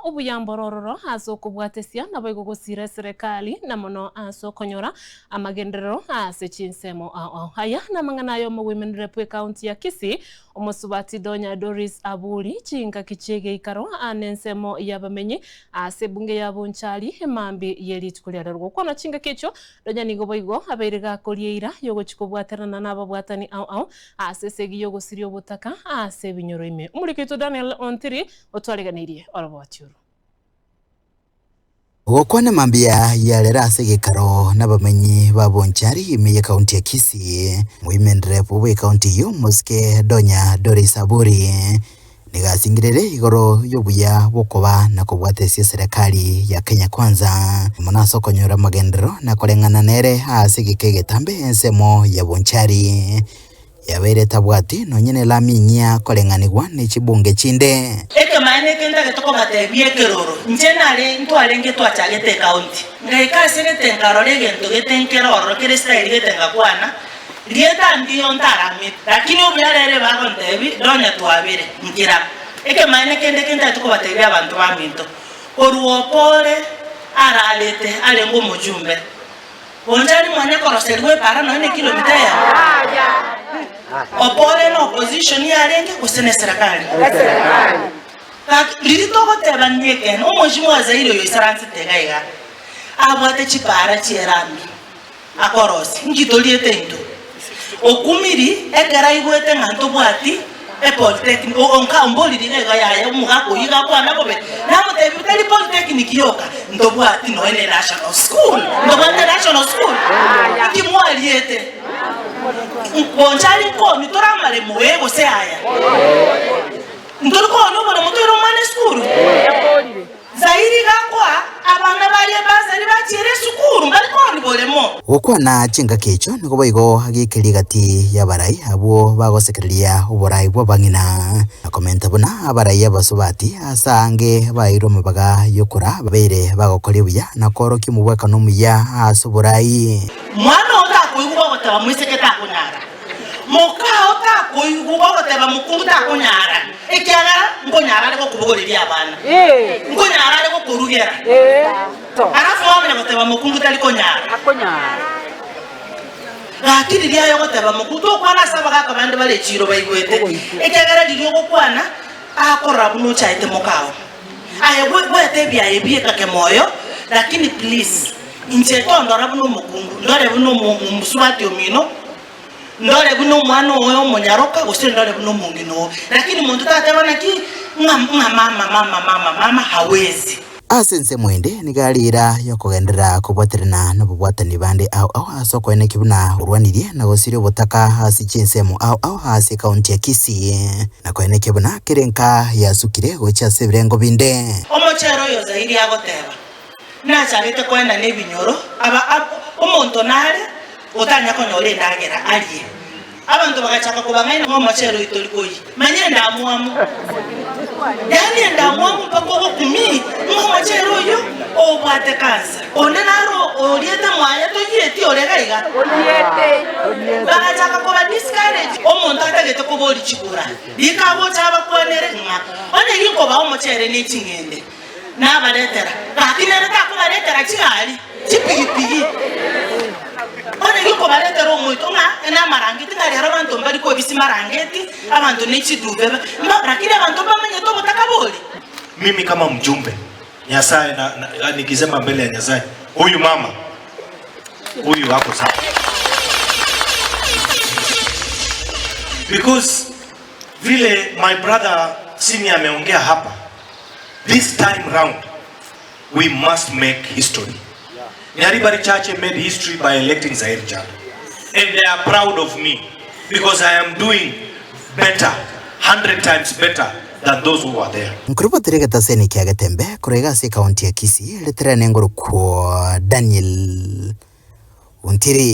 Obuya mborororo ase okobwatesia naboigo gosiira eserekari, na mono ase okonyora amagenderero ase chinsemo ao ao. Aya namang'ana aya omogwemenere bw'ecounty ya Kisii, omosubati Donya Doris Aburi, chingaki chi'egeikaro nensemo y'abamenyi ase ebunge ya Bonchari emambia ye rituko ria rero. Gokwana chingaki echio, Donya nigo boigo abeire gakoria eira y'ogochia kobwaterana nababwatani ao ao ase esegi y'ogosiria obotaka ase ebinyoro ime. Omoriki oito Daniel Ontiri Otwareganeirie oroboti oro. Gokwana mambia yarera ase egekaro nabamenyi ba Bonchari ime y'ekaunti ya Kisii, moimenderefu bw'ekaunti eyio Mosike Donya Doris Aburi nigo asingirire igoro y'obuya bw'okoba na kobwatesia eserekari ya Kenya Kwanza mono ase okonyora amagenderero na koreng'ana nere ase egeka egetambe ensemo ya Bonchari. Yabeire tabwati nonye nelami enyia koreng'anigwa ne chibunge chinde. Ekemaene eke ntagete kobatebia ekeroro, inche nare ntwarenge twachagete ecounty, ngaika ase gete nkarora egento gete nkere ororo kere style gete ngakwana, rieta ndiyo ntaramete, lakini obuya rero ebagontebi nonya twabere, nkira. Ekemaene kende eke ntagete kobatebia abanto baminto, korwa opore ararete arenge omojumbe, Bonchari mwanya koroserigwa epaara nonya ne kilomita eyemo? Opore na opposition yarenge gose ne serikali? Gaki riria togotebania ekeene, omweshimiwa Zaire oyo oisaransete iga iga, abwate chipaara chierambi akorosia, nki toriete intwe? Okumiri ekero aigwete ng'a ntobwati epolytechnic, o- onka omboriri iga iga yaya omogaka oyio iga akwana bobe, namotebi tari polytechnic yoka, ntobwati nonya ne national school, ntobwate national school? Inki mwariete? Bonchari nkoni tore amaremo ee gose aya? Ntori koonia oboremo toire omwana esukuru? Zairi gakoa abana baye ebasari bachiere esukuru, mbari koonia boremo. Gokwana chingaki echio nigo boigo agekeria egati y'abarai abwo bagosekereria oborai bw'abang'ina, na komenta buna abarai abasubati ase aange baeirwe amabaga y'okoraa babeire bagokoria buya na koorokia omobwekano omuya ase oborai. Mwana oo takoigwa ogoteba moiseke takonyara. Mokao takoigwa ogoteba mokungu takonyara, ekiagera nkonyara are gokobogoreria abana, nkonyara are gokorugera. Alafu mwamanya goteba mokungu tari konyara. Gaki riria aye ogoteba mokungu, tokwana ase abagaka bande bare echiro baigwete, ekiagera riria ogokwana akorora buna ochaete mokao. Aye gwetebia aye bieka kemoyo, lakini please inche tondora buna omokungu, ndore buna omosubati omino, Ndore buna omwana oo omonyaroka, gose ndore buna omong'ina oo. Lakini monto tateba naki, ng'a ng'a mama mama mama mama hawezi. Ase ensemo ende nigo are eira y'okogenderera kobwaterana nobobwatani bande ao ao ase okoenekia buna orwanirie na gosiria obotaka ase chinsemo ao ao ase ekaunti ya Kisii na koenekia buna kera enka yasukire gochia ase ebirengo binde. Omochere oyo Zairi agoteba, Nachagete koenana ebinyoro, aba ab omonto nare otanya konyora endagera arie. Abanto bagachaka kobang'aina ng'a omochere oyo tori koyia. Manya endamwamu, yaani endamwamu mpaka ogokumia ng'a omochere oyio obwate kansa. Onde naro oriete mwaye toyieti ore iga iga. Bagachaka koba discourage. Omonto atagete koboria chikura, rika agocha abakwanere ng'a onye ginkobaa omochere ne ching'ende. Nabaretera, gaki nere takobaretera chigari, chipigipigi. Onye gikobaretera omoito ng'a namarangeti ng'a rero abanto mbari kobisia marangeti, abanto ne chidube mba lakini abanto mbamanyete obotaka bori. Mimi kama mjumbe Nyasaye na, na, nikisema mbele ya Nyasaye huyu mama huyu ako sawa because vile my brother senior ameongea hapa This time round we must make history. Nyaribari Church made history by electing Zaire Jado. And they are proud of me because I am doing better, 100 times better than those who were there. Nkorobotera egetaseni kia Getembe korwa iga ase ekaunti ya Kisii, ritere nengorokwo Daniel Ontiri.